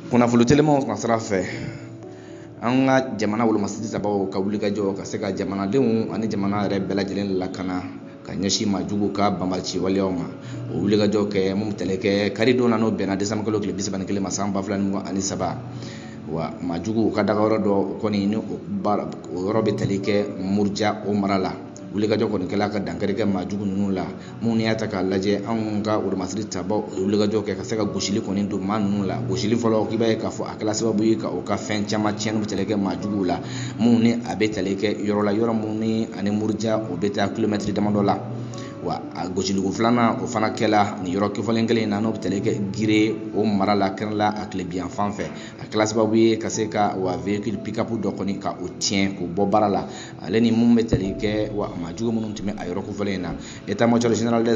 Kunnafoni telimanw nasira fɛ, an ka jamana wolomasiri tabaw ka wulikajɔ ka se ka jamanadenw ani jamana yɛrɛ bɛɛ lajɛlen lakana ka ɲɛsin maajugu ka banbaci waleyaw ma, o wulikajɔ kɛ mun tali kɛ karidon na, n'o bɛnna décembre kalo tile 31 ma san 2023. Wa maajugu ka dagayɔrɔ dɔ, o kɔni ni o o yɔrɔ bɛ tali kɛ Muruja, o mara la, wulikajɔ kɔni kɛla ka dankari kɛ maajugu ninnu la. Minnu y'a ta k'a lajɛ, anw ka wolomasiri tabaw o ye wulikajɔ kɛ ka se ka gosili kɔni don maa ninnu la. Gosili fɔlɔ, k'i b'a ye k'a fɔ a kɛla sababu ye ka o ka fɛn caman tiɲɛni bɛ tali kɛ maajuguw la, minnu ni a bɛ tali kɛ yɔrɔ la, yɔrɔ minnu ni ani Muruja o bɛ taa kilomɛtiri damadɔ la. Wa a gosiliko filanan, o fana kɛla nin yɔrɔ kofɔlen kelen in na, n'o bɛ tali kɛ Gire, o mara la, kɛrɛnkɛrɛn a tilebin fan fɛ. A kɛla sababu ye ka se ka wa véhicule pick-up dɔ kɔni ka o tiɲɛ k'o bɔ baara la, ale ni mun bɛ tali kɛ wa maajugu minnu tun bɛ a yɔrɔ kofɔlen in na. État major général des